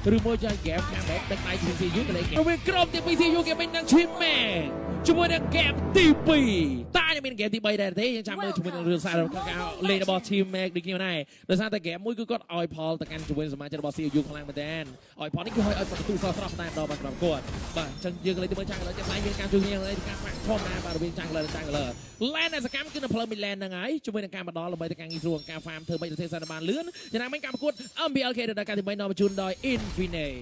ឬមួយចាហ្គេមខាងបែបដឹកដៃ CU ទៅលេងរវាងក្រុមទី2 CU គេវិញនឹង Team Max ជាមួយនឹងហ្គេមទី2តើនឹងមានហ្គេមទី3ដែរទេយើងចាំមើលជាមួយនឹងរឿងសាររបស់ការលេងរបស់ Team Max ដូចគ្នាដែរដោយសារតែហ្គេមមួយគឺគាត់ឲ្យផលទៅកាន់ជាមួយសមាជិករបស់ CU ខ្លាំងមែនទែនឲ្យផលនេះគឺឲ្យឲ្យបន្ទូសស្រស់តែម្ដងបាទសម្រាប់គាត់បាទអញ្ចឹងយើងក៏លេងទៅមើលចាំងឥឡូវចាក់ស្ដែងមានការជួយគ្នាលេងការបាក់ធម្មតាបាទរវាងចាំងលើចាំងលើ Land សកម្មគឺនៅផ្លូវ Midland ហ្នឹងហើយជាមួយនឹងការមកដល់ដើម្បីទៅការងាយស្រួលការ farm ធ្វើម៉េចទៅទេសបានលឿនយ៉ាងណាមិញការប្រកួត MPLK ដល់ការទី3នាំជូនដោយ Infinite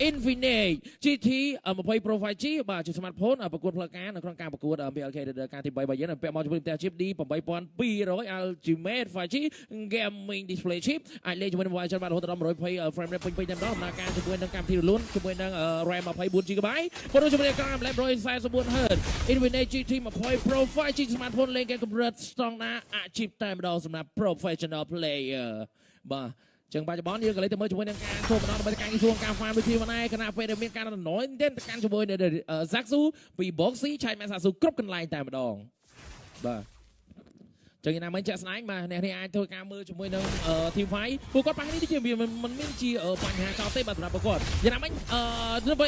Infinite GT 20 Pro 5G បាទជា smartphone ប្រកួតផ្លូវការនៅក្នុងការប្រកួត MPLK ដល់ការទី3របស់យើងពាក់មកជាមួយផ្ទះ chip D 8200 Ultimate 5G Gaming Display Chip អាចលេងជាមួយនឹង Mobile Legends បានរហូតដល់120 frame rate ពេញៗតែម្ដងដំណើរការជាមួយនឹងកម្មវិធីរលូនជាមួយនឹង RAM 24 GB ព្រោះជាមួយនឹងអេក្រង់ AMOLED 144 Hz Infinite GT 20 Pro 5G smartphone លេងហ្គេមកម្រិតស្តង់ដារអាជីពតែម្ដងសម្រាប់ professional player បាទចឹងបច្ចុប្បន្នយើងក៏លេចទៅមើលជាមួយនឹងការចូលមកដល់ដើម្បីការងាយស្រួលការ farm ដូចគ្នាមកដែរខណៈពេលដែលមានការដំណយទេទៅកាន់ជាមួយនឹង Saxu ពី Boxy ឆែកមែន Saxu គ្រប់កន្លែងតែម្ដងបាទចឹងយ៉ាងណាមិញចាក់ស្ដែងបាទអ្នកនេះអាចធ្វើការមើលជាមួយនឹង Team Fight ពួកគាត់បញ្ហានេះដូចជាវាមិនមានជាបញ្ហាចោលទេបាទសម្រាប់ពួកគាត់យ៉ាងណាមិញអឺពេ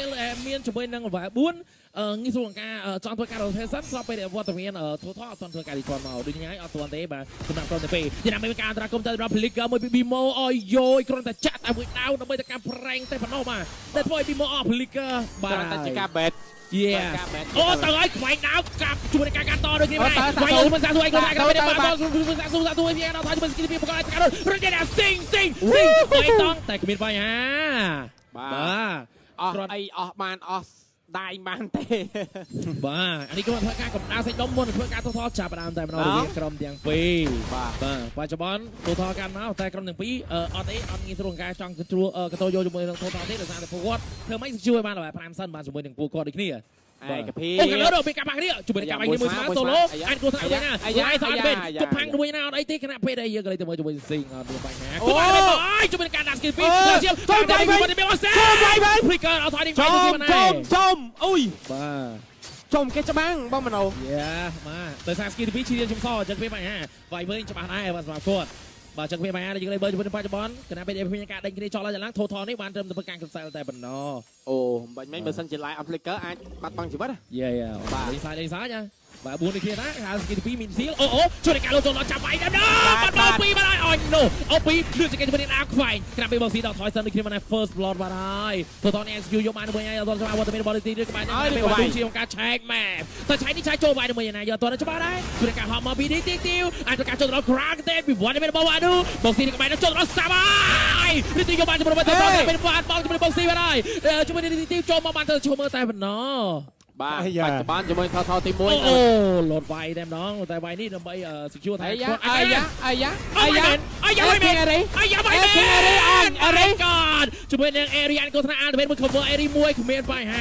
លមានជាមួយនឹង level 4ងាយស្រួលក្នុងការចង់ធ្វើការ rotation ស្របពេលដែលវត្តមាន total អត់ទាន់ធ្វើការ recon មកដូចនេះហើយអត់ទាន់ទេបាទសម្រាប់ក្រុមទី2យ៉ាងណាមិញមានការអន្តរាគមន៍ទៅដល់ Flicker មួយពី Bimo អយយគ្រាន់តែចាក់តែមួយដាវដើម្បីទៅការប្រែងតែប៉ុណ្ណោះបាទតែធ្វើឲ្យ Bimo អស់ Flicker បាទ តែជាការ bet Yeah អូទៅឲ្យខ្វែងដាវកាប់ជួយនឹងការកាត់តដូចគ្នាដែរខ្វែងមិនសាក់សួរអីក៏ដែរក៏មិនបានសាក់សួរសាក់សួរវាដល់ថាជាមួយ skill ពីបកឲ្យការរត់តែស្ទីងស្ទីងស្ទីងបីតង់តែគ្មានបញ្ហា បាទអស់អីអស់បានអស់ដៃបានទេ បាទអានេះគឺធ្វើការកម្ដៅសាច់ដុំមុននឹងធ្វើការថតចាប់ដើមតែម្ដងរវាងក្រុមទាំងពីរ បាទ បាទបច្ចុប្បន្នទូថកាន់មកតែក្រុមទាំងពីរអត់អីអត់ងាយស្រួលក្នុងការចង់ជួកតោយកជាមួយនឹងទូថទេដោយសារតែពួកគាត់ធ្វើម៉េចជួយបានដល់5សិនបាទជាមួយនឹងពួកគាត់ដូចគ្នា ឯកភី អូកាឡូពីកាបាក់នេះជាមួយនឹងកាបាក់នេះមួយស្មើសូឡូអាចគ្រោះថ្នាក់វិញណាឡាយសអត់វិញគប់ផាំងមួយណាអត់អីទេខណៈពេលដែលយើងក៏លេងទៅមើលជាមួយស៊ីងអត់មានបញ្ហាគប់បានអើយជាមួយនឹងការដាក់ skill 2ដល់ជាចូលទៅវិញមានអត់សេព្រីកើអត់ថយនេះ ចំចំចំអុយ បាទ ចំគេច្បាំងបងមនោ យ៉ាបាទដោយសារ skill ទី2ឈៀនជំសអញ្ចឹងគ្មានបញ្ហាវាយមើលច្បាស់ដែរបាទសម្រាប់គាត់បាទអញ្ចឹងគ្មានបញ្ហាយើងលេងមើលជាមួយនឹងបច្ចុប្បន្នគណៈពេលដែលមានការដេញគ្នាចោលឡើងឡើងថូថនេះបានត្រឹមតែធ្វើការ cancel តែប៉ុណ្ណោះ អូបាញ់មិញបើសិនជា line on flicker អាចបាត់បង់ជីវិតណា យ៉ាយ៉ាបាទលេងសាយលេងសាយណាបាទ4នេះគ្នាណាហៅ skill ទី2មានសៀលអូអូជួយในការលោតចូលដល់ចាប់វាយដែរបាត់ប2បាទហើយអញនោះអូ2លឿនជាងគេជាមួយនឹងអាខ្វែងក្រាបពេលបងស៊ីដល់ថយសិនដូចគ្នាមកណា first blood បាទហើយថូថនេះ SQ យកបានមួយហើយអត់ច្បាស់វត្តមានរបស់ទីនេះក្បែរនេះពេលបាទជាការឆែកម៉ែតែឆែកនេះឆែកចូលវាយជាមួយណាយកអត់ច្បាស់ដែរជួយในការហប់មកពីនេះទីទីអាចធ្វើការចូលដល់ crack ទេពីវត្តមានរបស់វ៉ាឌូបងស៊ីនេះក្បែរនេះចូលដល់សាបាយនេះទីយកបានជាមួយទៅដល់ពេលបាទបងជាមួយបងស៊ីបាទហើយជាមួយនេះទីចូលមកបានទៅឈុំមើលតែប៉ុណ្ណោះ បាទបច្ចុប្បន្នជាមួយថថទី1 អូអូលោតវាយតែម្ដងតែវាយនេះដើម្បី secure ថា អាយ៉ាអាយ៉ាអាយ៉ា អាយ៉ាអាយ៉ាអាយ៉ា អេ អាយ៉ាវាយ អេរីអញអេរី កតជាមួយនឹង Arian ក៏ថ្នាក់ Ultimate មួយ cover Ari មួយគ្មានបញ្ហ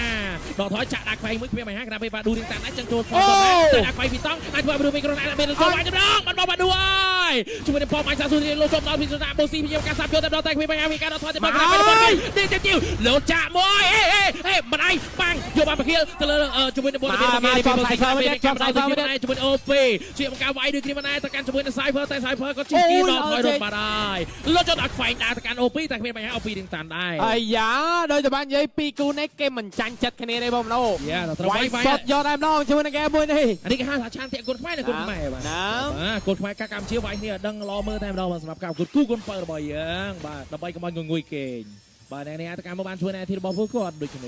ាដល់ថយចាក់ដាក់ខ្វែងមួយគ្មានបញ្ហាក្រាបពេលបាឌូរៀងតាមដែរចឹងចូលផងតែដាក់ខ្វែងពីតង់អាចធ្វើឲ្យរឿងមីក្រុងអាចមានចូលវាយតែម្ដងបាត់បបាឌូហើយជាមួយនឹងប៉មអាចសាស៊ូលោចុំដល់ពីស្នាក់បូស៊ីព្យាយាមការសាប់យកតែម្ដងតែគ្មានបញ្ហាមានការដល់ថយតែបាត់ក្រាបពេលនេះទីទីលោចាក់មួយអេអេអេមិនអីបាំងយកបានប្រគៀលទៅលើជាមួយនឹងបនមានគេពីបូស៊ីពេលកម្មដល់ជាមួយនឹងជាមួយ OP ជាបង្ការវាយដូចគ្នាមិនដែរទៅកាន់ជាមួយនឹង Cypher តែ Cypher ក៏ជិះគីដល់ថយរត់បាត់ហើយលោចុំដល់ខ្វែងដើរទៅកាន់ OP តែគ្មានបញ្ហា OP រៀងតាន់ដែរ អាយ៉ាដោយតែបាននិយាយពីគូនេះគេមិនចាញ់ចិត្តគ្នាទេបងមនោ យ៉ាត្រូវ វា វាយវាយ យសុតយកតែម្ដងជាមួយនឹងគេមួយនេះ អានេះគេហៅថាឆានតាក់គុណខ្មែរនិងគុណខ្មែរបាទ ណា បាទគុណខ្មែរកាកម្ពុជាវាយគ្នាដឹងល្អមើលតែម្ដងបាទសម្រាប់ការគុណគូគុណបើរបស់យើងបាទដើម្បីកុំឲ្យងងុយគេងបាទអ្នកនេះអាចកម្មបានជួយនៅទីរបស់ពួកគាត់ដូចគ្ន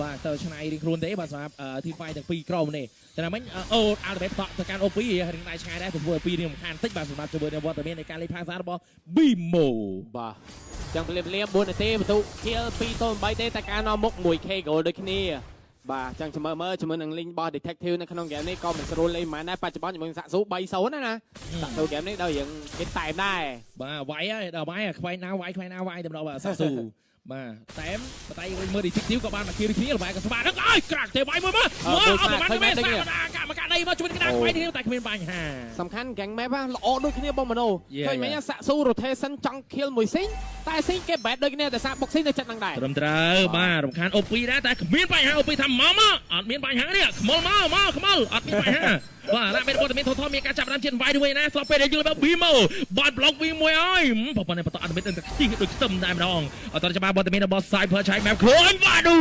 ាបាទទៅឆ្នៃរៀងខ្លួនទេបាទសម្រាប់ទីហ្វាយទាំងពីរក្រុមនេះតែណាមិញអូអាល់តេតទៅកាន់ OP រៀងដៃឆ្ងាយដែរព្រោះធ្វើឲ្យពីររៀងរំខានតិចបាទសម្រាប់ជាមួយនឹងវត្តមាននៃការលេងផាសារបស់ Bimo បាទចឹងភ្លាមភ្លាម4នាទីបន្ទុកជាល2ទល់8ទេតែការនាំមុខ 1K goal ដូចគ្នាបាទចឹងចាំមើលមើលជាមួយនឹង link របស់ detective នៅក្នុង game នេះក៏មិនស្រួលលេងប៉ុន្មានដែរបច្ចុប្បន្នជាមួយនឹងសាក់ស៊ូ3-0ណាណាសាក់ស៊ូ game នេះដល់រៀងគេតែមដែរ បាទវាយហើយដល់វាយខ្វែងណាវាយខ្វែងណាវាយតែម្ដងបាទសាក់ស៊ូបាទតែមបតៃមើល detective ក៏បានមកគៀនគ្នាលបែកក៏ស្បាហ្នឹងអើយក្រាក់ទេវាយមួយមកមើលអត់ប្រហែលទេសាក់កាមកដីមកជួយក្តារខ្វែងនេះតែគ្មានបញ្ហា សំខាន់ gang map ល្អដូចគ្នាបងមនោឃើញមិញសាក់ស៊ូ rotation ចង់ kill មួយស៊ីងតែស៊ីងគេ bet ដូចគ្នាតែសាបុកស៊ីងនៅចិត្តហ្នឹងដែរ ត្រឹមត្រូវបាទរំខានអូពីដែរតែគ្មានបញ្ហាអូពីថាមកមកអត់មានបញ្ហានេះខ្មុលមកមកខ្មុលអត់មានបញ្ហា បាទរ៉ាមេបតមានថថមានការចាប់ដើមជាតិវាយด้วยណាស្របពេលដែលយើងប៊ីម៉ូបាត់ប្លុកវិញមួយហើយប៉ុន្តែបន្តអត់មានតែខ្ទិះដូចខ្ទឹមតែម្ដងអត់ច្បាស់បតមានរបស់ Cyber ឆៃម៉ាប់ខ្លួនវ៉ាឌូ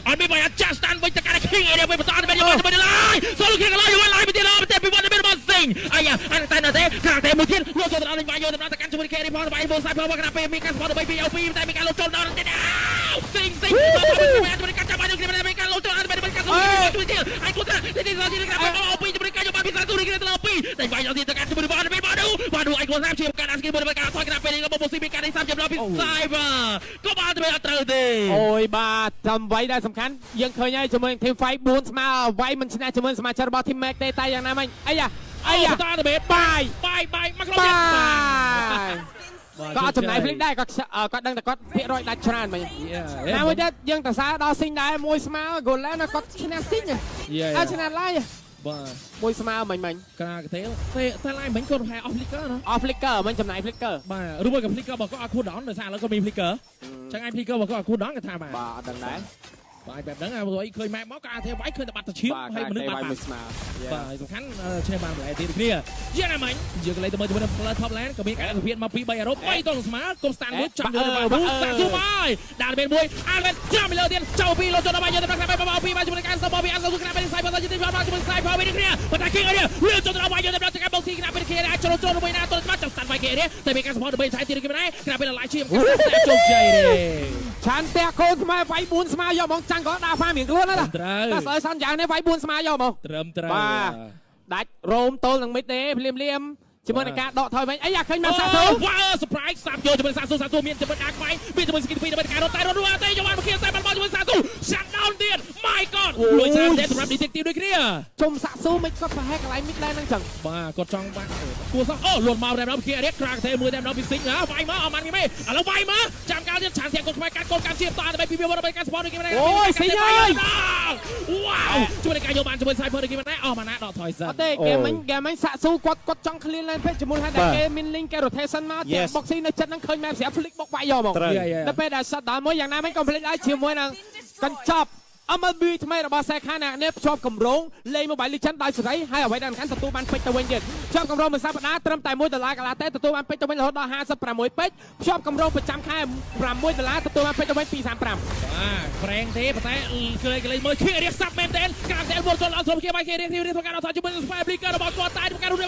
អត់មានបាយចាស់ស្តានវិញទៅកាន់ King ឯនេះវិញបន្តអត់មានយកទៅឡើយសូល King ឡើយឡើយទៅទៀតទៅពីបតមានរបស់ Sing អាយ៉ាអាតែនៅទេខាងតែមួយទៀតលោកចូលទៅដល់វិញយកទៅដល់ទៅកាន់ជាមួយ King ផងបាយបង Cyber មកកណ្ដាលពេលមានការស្បដើម្បី POP តែមានការលោកចូលដល់ទៀត Sing Sing មានការចាប់បាយយកមានការលោកចូលអត់មានការជួយទៀតអាយគាត់ទៅទីទីទីអូពីជាមួយការយកបានពីសាទូនេះទៅលើពីតែបាយយកទៅកាន់ជាមួយបាត់បាឌូបាឌូអាយគាត់សាមជាការអាស្គីមួយការថយកណ្ដាលពេលនេះក៏មកស៊ីមានការនេះសាមជាដល់ពី Cyber ក៏បានទៅអត់ត្រូវទេអូយបាទចាំໄວដែលសំខាន់យើងឃើញហើយជាមួយ Team Fight 4ស្មើໄວមិនឈ្នះជាមួយសមាជិករបស់ Team Max ទេតែយ៉ាងណាមិញអីយ៉ាអីយ៉ាទៅបាយបាយបាយមកក្រុមបាយក៏អត់ចំណាយភ្លេចដែរគាត់គាត់ដឹងតែគាត់ភាគរយដាច់ច្រើនមិញណាមួយទៀតយើងតសើដល់ស៊ីងដែរមួយស្មើហ្គោលណាគាត់ឈ្នះស៊ីងអត់ឈ្នះឡាយបាទមួយស្មើមិញមិញក្រាកទេតែឡាយមិញគាត់ប្រហែលអស់ flicker ណាអស់ flicker មិញចំណាយ flicker បាទឬមួយក៏ flicker របស់គាត់អត់ cool down ដោយសារឥឡូវគាត់មាន flicker ចឹងឯង flicker របស់គាត់អត់ cool down គាត់ថាបាទបាទអត់ដឹងដែរបាទបែបហ្នឹងព្រោះអីឃើញម៉ែមកក៏អាចទេវាយឃើញតែបាត់ទៅឈាមហើយមនុស្សបាត់មួយស្មើបាទសំខាន់ឈ្នះបានម្ល៉េះទៀតគ្នាយ៉ាងណាមិញយើងក៏លេងទៅមើលជាមួយនឹង Player Top Lane ក៏មានការវិភាគមកពី3អឺរ៉ុប3តស្មើកុំស្តានមួយចាំយកទៅបាទសាស៊ូមកដាល់មានមួយអាល់វេតចាំពីលើទៀតចូលពីលោចូលដល់បាយយកទៅប្រាក់បាយពីបាទជាមួយនឹងការសបពីអាស៊ូក្រាបពេលសាយបន្តទៀតបាទជាមួយសាយផលវិញគ្នាប៉ុន្តែគៀងនេះវាចូលទៅដល់បាយយកទៅដល់ការបោកស៊ីក្រាបពេលគ្នាអាចចូលចូលមួយណាទៅច្បាស់ចាំស្តានបាយគេនេះតែមានការសបដើម្បីឆៃទៀតគេមិនដែរក្រាបពេលឡាយឈាមជោគជ័យទេឆានផ្ទះកូនខ្មែរវាយ4ស្មើយកហ្មងចាំងក៏ដាក់ហ្វាមៀងខ្លួនណាតែស្អុយសន្យានេះវាយ4ស្មើយកហ្មងត្រឹមត្រូវបាទដាច់រោមទល់នឹងមិតទេភ្លាមភ្លាមជាមួយនឹងការដកថយវិញអីយ៉ាឃើញមកសាស៊ូវ៉ា surprise សាប់យកជាមួយសាស៊ូសាស៊ូមានជាមួយអាខ្វៃមានជាមួយស្គីទី2ដើម្បីការរត់តែរត់រួចតែយកបានមកគៀតែបានមកជាមួយសាស៊ូ shut down ទៀត my god លួចច្រើនតែសម្រាប់ detective ដូចគ្នាជុំសាស៊ូមិនគាត់ប្រហែលកន្លែង mid lane ហ្នឹងចឹងបាទគាត់ចង់បាក់គួរសោះអូលួចមកតែម្ដងគៀរៀកក្រាកទេមួយតែម្ដងពីស៊ីងណាវាយមកអត់បានគេទេឥឡូវវាយមកចាំកាលទៀតឆានសៀងកូនខ្មែរកាត់កូនកម្មជាតដើម្បីពីវាដើម្បីការ spawn ដូចគេមិនដែរអូយស៊ីងហើយវ៉ាវជួយនឹងការយកបានជាមួយ Cypher ដូចគេមិនដែរអស់ម៉ាណាដកថយសិនអត់ទេហ្គេមមិញសាស៊ូគាត់គាត់ចង់ clear lane ពេកជាមួយហើយតែគេមាន link គេ rotation មកទាំង boxing នៅចិត្តហ្នឹងឃើញ map ស្រាប់ flick បុកវាយយកមកដល់ពេលដែល shut down មួយយ៉ាងណាមិញកុំភ្លេចដែរជាមួយនឹងកញ្ចប់ MLB ថ្មីរបស់សែខាអ្នកនេះភ្ជាប់កម្រងលេង Mobile Legends ដោយសេរីហើយអ្វីដែលសំខាន់ទទួលបានពេជ្រទៅវិញទៀតភ្ជាប់កម្រងមួយសប្តាហ៍ត្រឹមតែ1ដុល្លារកន្លះទេទទួលបានពេជ្រទៅវិញរហូតដល់56ពេជ្រភ្ជាប់កម្រងប្រចាំខែ6ដុល្លារទទួលបានពេជ្រទៅវិញ235បាទប្រេងទេប៉ុន្តែគេលេងមើលគេរៀបសាប់មែនទែនកាតែវល់ចូលអត់ស្រុំគេបាយគេរៀបរៀបធ្វើការអត់ជាមួយនឹង Spy Flicker របស់គាត់តែធ្វើការរួមតែ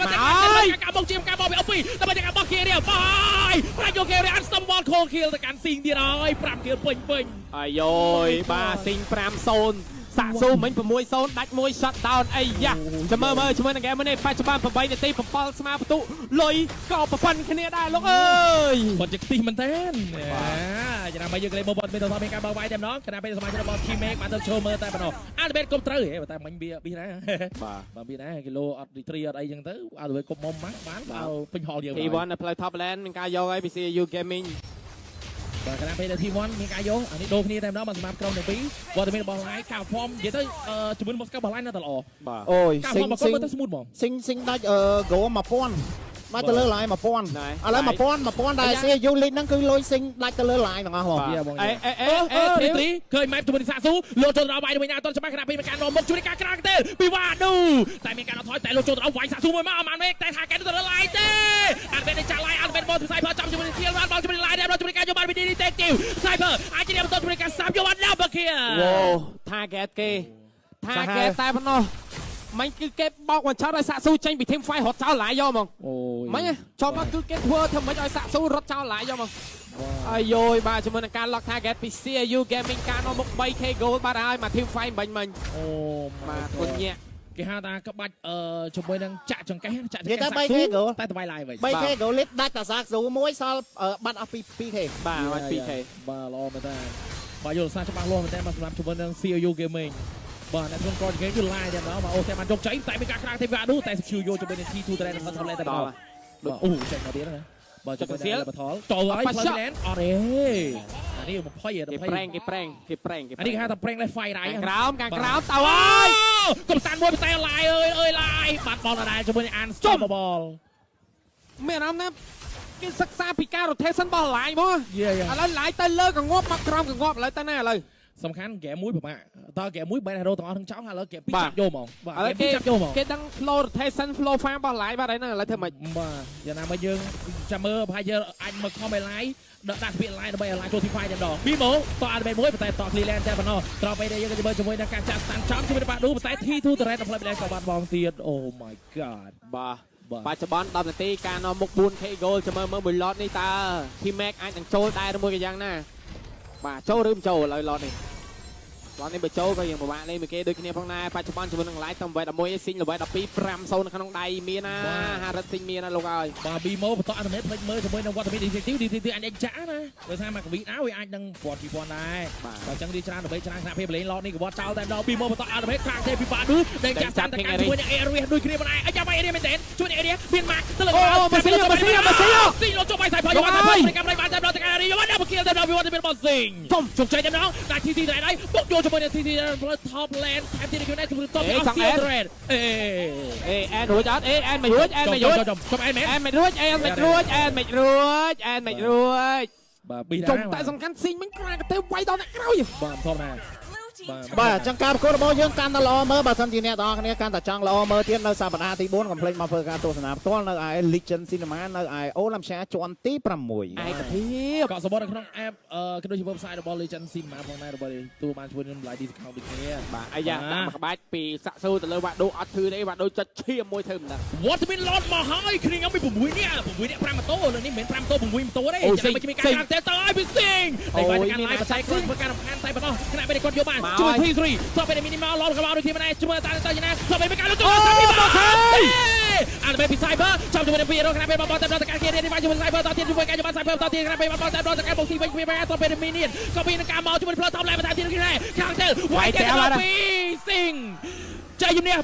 ការបោកជាការបោកពីអូពីដើម្បីតែការបោកគេរៀបបាយប្រាច់យកគេរៀប Unstoppable Cold Kill ទៅកាន់ស៊ីងទៀតហើយ5 kill ពេញពេញអាយយបាទស៊ីង5-0សាក់ស៊ូមិញ6-0ដាច់មួយ shut down អីយ៉ាចាំមើលមើលជាមួយនឹងហ្គេមនេះបច្ចុប្បន្ន8នាទី7ស្មើបន្ទុលុយក៏ប្រព័ន្ធគ្នាដែរលោកអើយគាត់ជាខ្ទិះមែនតើយ៉ាងណាមកយើងលេងមកបត់មានតមានការបើកវាយតែម្ដងខណៈពេលសមាជិករបស់ Team Max បានទៅចូលមើលតែប៉ុណ្ណោះអាល់បេតគប់ត្រូវហ៎តែមិញវាប៊ីណាបាទប៊ីណាគីឡូអត់រីត្រីអត់អីចឹងទៅអាល់បេតគប់មុំមកបានបើពេញហលយើង T1 នៅផ្លូវ Top Lane មានការយកហើយ PCU Gaming បាទគណៈពេល T1 មានការយកអានេះដូរគ្នាតែម្ដងបាទសម្រាប់ក្រុមទាំងពីរវត្តមានរបស់ Line ការ form និយាយទៅជាមួយ Moscow របស់ Line នៅតែល្អបាទអូយការ form របស់គាត់មើលទៅ smooth ហ្មងស៊ីងស៊ីងដាច់ go 1000មកទៅលើ Line 1000ឥឡូវ1000 1000ដែល CU League ហ្នឹងគឺលុយស៊ីងដាច់ទៅលើ Line ទាំងអស់ហ្មងអេអេអេអេទីឃើញម៉ែបជាមួយនឹងសាស៊ូលោចូលទៅដល់វាយវិញណាអត់ច្បាស់គណៈពេលមានការនាំមុខជួយការក្រាងទេពីវ៉ាឌូតែមានការថយតែលោចូលទៅដល់វាយសាស៊ូមួយមកអត់បានទេតែថាកែទៅលើ Line ទេអត់មែនទេចាក់ Line អត់មែនបោះទៅ Cypher ចំជាមួយនឹង Kill បានបោះជាមួយនឹង Line ដែរជាមួយការយកបានពី Detective Cypher អាចជាបន្តជាមួយការសាប់យកបាន Double Kill វ៉ូ target គេ target តែប៉ុណ្ណោះមិញគឺគេបោកបញ្ឆោតឲ្យសាក់ស៊ូចេញពី team fight រត់ចោលឡាយយកហ្មងមិញចូលមកគឺគេធ្វើធ្វើមិនឲ្យសាក់ស៊ូរត់ចោលឡាយយកហ្មងអាយយបាទជាមួយនឹងការ lock target ពី CU Gaming ការនាំមុខ 3K goal បាទហើយមក team fight បាញ់មិញអូបាទគុណញាក់គេហៅថាក្បាច់ជាមួយនឹងចាក់ចង្កេះចាក់ចង្កេះសាក់ស៊ូតែតបៃឡាយវិញ 3K goal លីតដាច់តាសាក់ស៊ូមួយសល់បាត់អស់ 2K បាទបាត់ 2K បាទល្អមែនតើបាទយល់សាច្បាស់លាស់មែនតើមកសម្រាប់ជាមួយនឹង CU Gaming បាទអ្នកក្នុងកនគេគឺឡាយតែម្ដងមកអូតែបានជោគជ័យតែមានការក្រាងទេវ៉ាឌូតែ secure យកជាមួយនឹង T2 ត្រែនថតលេតែម្ដងបាទអូចេញមកទៀតណាបាទជាមួយនឹងបថលចូលហើយផ្លូវឡែនអត់ទេអានេះ20គេប្រេងគេប្រេងគេប្រេងគេអានេះគេហៅថាប្រេងលេ fight រៃក្រោមខាងក្រោមទៅហើយកុំស្តានមួយតែឡាយអើយអើយឡាយបាត់បលដដែលជាមួយនឹង Unstoppable មានអារម្មណ៍ណាគេសិក្សាពីការ rotation របស់ឡាយមកឥឡូវឡាយទៅលើកងាប់មកក្រោមកងាប់ឥឡូវទៅណាឥឡូវ សំខាន់ហ្គេមមួយប្រហែលតើហ្គេមមួយបែរ hero ទាំងអស់នឹងចោលឥឡូវហ្គេមពីរចាប់យកហ្មងបាទហ្គេមពីរចាប់យកហ្មង គេដឹង flow rotation flow farm របស់ live បាទហើយហ្នឹងឥឡូវធ្វើម៉េច បាទយ៉ាងណាមកយើងចាំមើលប្រហែលយើងអាចមកខំឲ្យ live ដាក់ស្ពាន line ដើម្បីឲ្យ line ចូល T5 តែម្ដងពីម៉ូតអត់បែបមួយប៉ុន្តែត clear lane តែប៉ុណ្ណោះត្រង់ពេលនេះយើងក៏មើលជាមួយនឹងការចាក់ស្តាំចំជាមួយនឹងបាឌូប៉ុន្តែ T2 turret ដល់ផ្លូវម្ដងក៏បាត់បង់ទៀត Oh my god បាទ បាទ បច្ចុប្បន្ន10នាទីការនាំមុខ 4K goal ចាំមើលមើលមួយ lot នេះតើ Team Max អាចនឹងចូលដែរឬមួយក៏យ៉ាងណាបាទចូលឬមិនចូលឥឡូវ lot នេះ lot នេះបើចូលក៏យើងពិបាកលេងមួយគេដូចគ្នាផងដែរបច្ចុប្បន្នជាមួយនឹង live តាម level 11ស៊ីង level 12 5-0នៅក្នុងដៃមានណាហារិតស៊ីងមានណាលោកអើយ បាទប៊ីម៉ូបន្តអនុមេផ្លេចមើលជាមួយនឹងវត្តមាន Detective Detective អាចចាក់ណាដោយសារមកកវីដៅវាអាចនឹងពាត់ពីពាន់ដែរ បាទ បាទអញ្ចឹងវាច្រើនដើម្បីច្រើនខណៈពេលលេងឡតនេះក៏វត្តចោលតែម្ដងប៊ីម៉ូបន្តអនុមេខាងទេពីបាឌូដែលចាក់ស្តាំទៅកាន់ជាមួយនឹង Area ដូចគ្នាប៉ុណ្ណេះអាយ៉ាបាយ Area មែនទេជួយនឹង Area មានម៉ាក់ទៅលើ អូមកស៊ីមកស៊ីមកស៊ី ស៊ីងលោកចូលបាយសាយផលយកបានតែកម្មរៃបានតែដល់ទៅកាន់ Area យកបានដល់គៀលតែដល់វិវត្តមានរបស់ស៊ីងជោគជ័យតែម្ដងតែ TC តែដៃបុកយកជាមួយនឹង TC ផ្លូវ top lane ថែមទៀតនេះគឺ top អស់ Red អេ អេអែនរួចអត់អេអែនមិនរួចអែនមិនរួច ចំចំអែនមែន អែនមិនរួចអែនមិនរួចអែនមិនរួចអែនមិនរួច បាទប៊ី ចំតែសំខាន់ស៊ីងមិញក្រាកទេវាយដល់អ្នកក្រោយ បាទធម្មតា បាទអញ្ចឹងការប្រកួតរបស់យើងកាន់តែល្អមើលបើសិនជាអ្នកទាំងអស់គ្នាកាន់តែចង់ល្អមើលទៀតនៅសប្តាហ៍ទី4កុំភ្លេចមកធ្វើការទស្សនាផ្ទាល់នៅឯ Legend Cinema នៅឯអូឡាំឆាជាន់ទី6 ឯកភាព កក់សម្បត្តិនៅក្នុង app ក៏ដូចជា website របស់ Legend Cinema ផងដែររបស់ទទួលបានជួយនឹងតម្លៃ discount ដូចគ្នា បាទអាយ៉ាដាក់មកក្បាច់ពីសាក់ស៊ូទៅលើវ៉ាដូអត់ធឺទេវ៉ាដូចុចឈាមមួយធ្វើមិនដឹង វត្តមានឡតមកហើយគ្នាខ្ញុំមាន6នាក់6នាក់5ម៉ូតូលើនេះមិនមែន5ម៉ូតូ6ម៉ូតូទេចាំមិនមានការកាត់ទេទៅឲ្យពីស៊ីងតែបាច់ការឡាយបច្ចេកខ្លួនធ្វើការរំខានតែប៉ុណ្ណោះខណៈពេលគាត់យកបានជួយ T3 តទៅពេល minimal ឡតក៏មកដូចគ្នាមិនដែរជួយតាទៅយ៉ាងណាតទៅពេលការលុបចូលពីមកហើយអានបែបពី Cyber ចាំជាមួយនឹងពីរខណៈពេលបបតែដល់តការគេរៀននេះជាមួយ Cyber តទៀតជាមួយការយកបាន Cyber តទៀតខណៈពេលបបតែដល់តការបុកស៊ីវិញពីតពេល minion ក៏មានការមកជាមួយផ្លូវថប់ឡែបន្ថែមទៀតគ្នាខាងទៅវាយតែពីស៊ីងជ័យជំនះ